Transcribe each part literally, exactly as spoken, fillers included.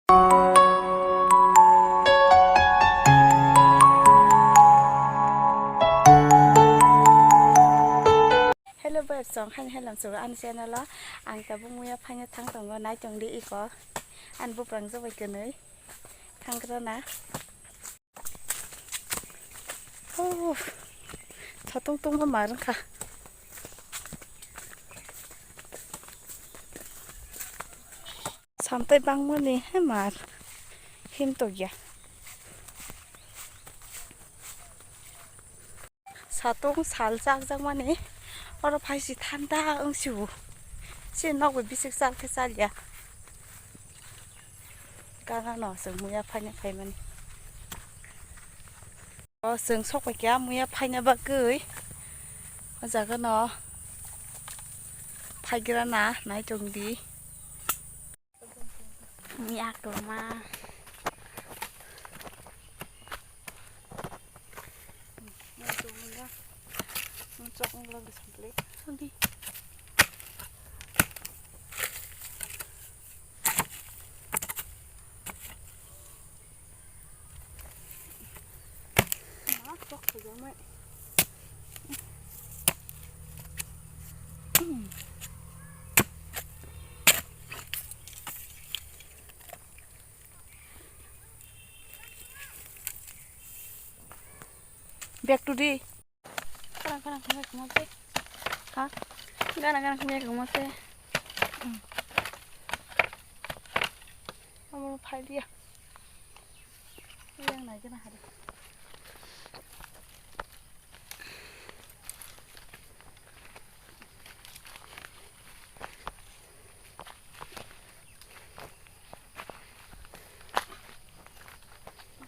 Hello, bai song hain helam suru ani channel o. Ang tabuk muya phaina thang tongo, nai tong di iko. Ani buprang jobai kwnwi thang krana. Oh, satung tungma mar wngkha. Samtai bangmani he mar him tokya. Satung sal chakjakmani oro phaisi thanda wngsiwo. Se nokbo bisik chal khe chalya. Gana no chwng muya phaina phaimani. O chwng sok pai kha muya phaina bagwi. O jaga no phaigrana nai tong di. Muya tongma. Back to the. Karang karang khamai khamai se. Ha? Gana gana khamai khamai se. Amo phai dia. Yang nai gana hari.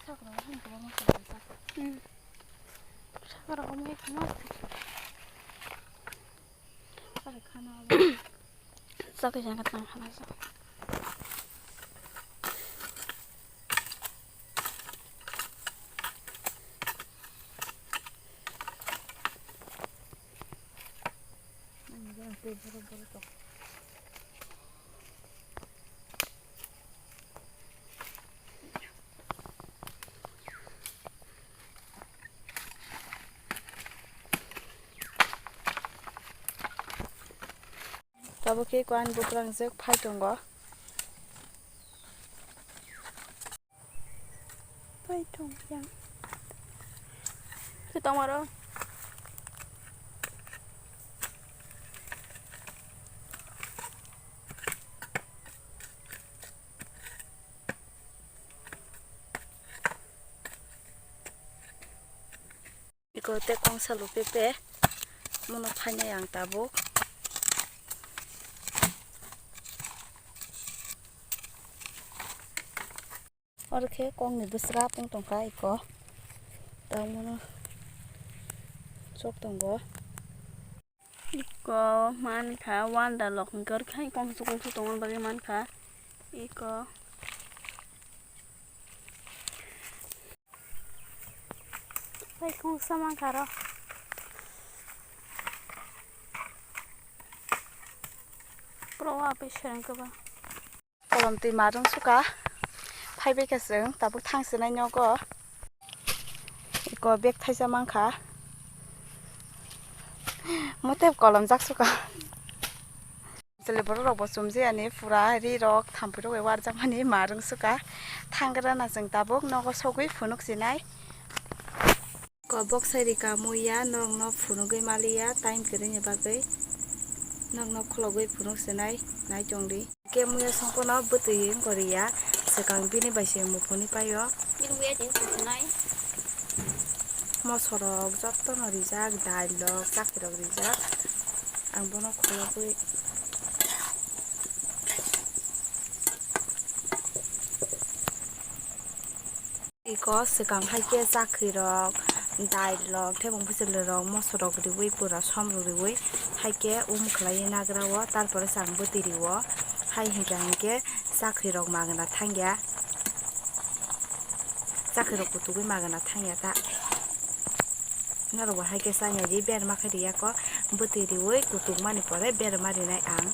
Sakra han ko ma sa. Hmm. Sakra ko ma khamai. Sakra khana. Sakra jana tang khana sa. Tabuk khe kuan buprang jwk phai tongo. Phai tong yang. Khe tongmaro. Iko tei kongsa lupe pe mono phainai ang tabuk. Oro khe kongni bwsra pung tongkha iko. Tangmano chok tongo. Iko mankha wanda lok hwnkhe oro khe kongsu kongsu tongmani bagwi mankha. Iko. Tei kungsa mankha aro. Pura wa bai sereng kwbang. Kolom twi marung suka. Phaibai kha chwng tabuk thang swnai nogo. Iko bag thaisa mankha. Mote kolom jak suka. Chwlwi borok rok bo chumjiyani pura ri rok thampui rok bai warjakmani marung suka. Thanggrana chwng tabuk nogo sogwi phunuk sinai. Kobok sai rika muiya norokno phunugwi maliya time kwrwini bagwi norokno kholobwi phunuk sinai nai tongdi. Khe muiya songpono bwtwi wngkoriya swkang bini bai se muphuni paio. Bini muiya tini phunuknai. Mosorok jottono rijak, dailrok, chakhirok rijak. Ang bono kholobwi. Iko swkang hai khe chakhirok, dailrok, thebong bwchwlwirok, mosorok riwi, pura somrok riwi hai khe um khlaiwi nagra o, tarpore chwng bwtwi rio. Hai hinkhe hinkhe chakhirok magwna thangya. Chakhirok kutugwi magwna thangya ta. Norokbo hai khe chaya di berma khe riyako bwtwi riwi kutukmani pore berma rinai ang.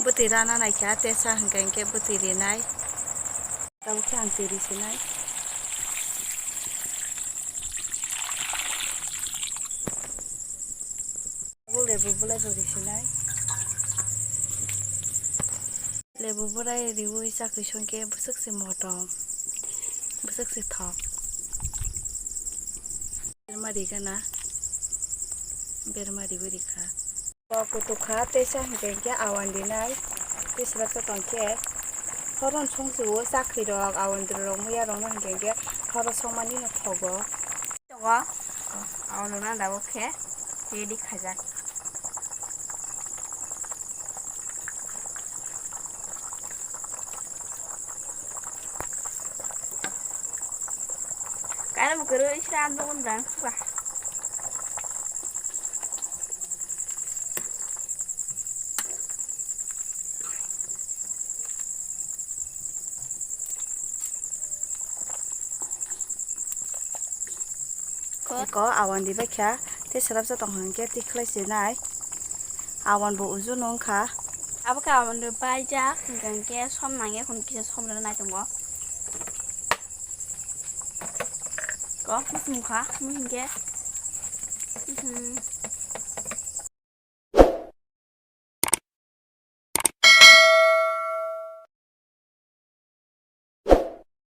Bwtwi rana naikha tesa hinkhe hinkhe bwtwi rinai. Tabuk khe ang twi ri sinai. Tabuk lebu bolai bo ri sinai. Lebu bolai riwi chakwi songkhe bwswk se motom, bwswk se thok. Berma ri gana, berma riwi rikha. Bo kutuk kha, teisa hinkhe hinkhe awan dinai, tei swrapsa tongkhe. Horon songsi o chakri rok, awan dwrwi rok, muya rok no hinkhe hinkhe horo songmani no thogo. Tongo, awan rok no dabo khe ready khajak. Kaisa bo kwrwi sra nugwi rang suka. Ko awan di bai kha, tei swrapsa tong hwn khe tikhlai se nai. Awan bo uju nung kha. Abo khe awan rw paijak, hwnkhe som nang ya, hwn kisa som rw nai tongo. Ko, muchung kha, mui hinkhe. Mhm.